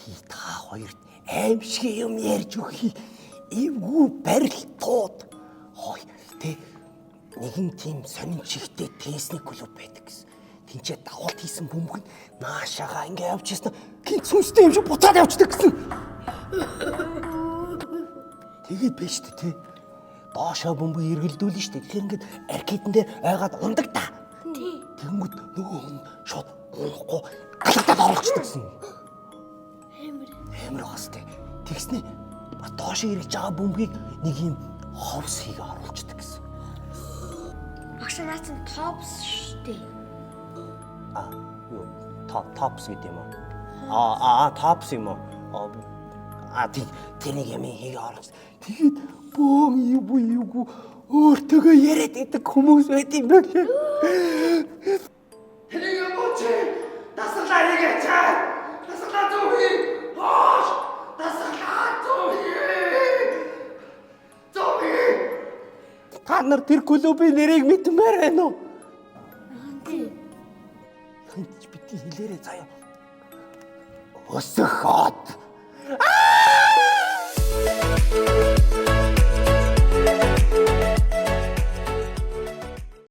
Би та хоёрт аимшиг юм ярьж өгье. Эвгүй барилтууд. Хой тэ нэгэн тийм сонин чигтэй теннисний клуб байдаг гэсэн. Тинчээ давалт хийсэн бөмбөг нь наашаага ингээ явж ирсэн. Гинт сүнстэй юм шиг буцаад явчихдаг гэсэн. Тэгээд байж тээ тэ. Доошоо бөмбөг эргэлдүүлнэ штэ. Тэгэхээр ингээд аркедэн дээр ойгаад ундаг та. Тий. Тэнгүүд нөгөө хүн шууд унахгүй галагдаад оруулчихдаг гэсэн. Амар. Амар хостой. Тэгснэ доош эргэж байгаа бөмбөгийг нэг юм ховс хийгээ оруулчихдаг гэсэн. Багш наа чин топс штэ. А юу топс гэдэг юм уу? А топс юм уу? А тий тэрнийг юм хийгээ оруулчих. Тэгээд бөөн юу юугүй өөртөөгөө яриад идэг хүмүүс байт юм байна. Тэрийг юм уу чи? Дасгалаа хийгээч. Дасгалаа зөв хий. Хоош. Дасгалаа зөв хий. Зөв хий. Та нар тэр клубын нэрийг мэдмээр байна уу? Тий. Хинт ч бити хэлээрэй заяа. Өсөх хот.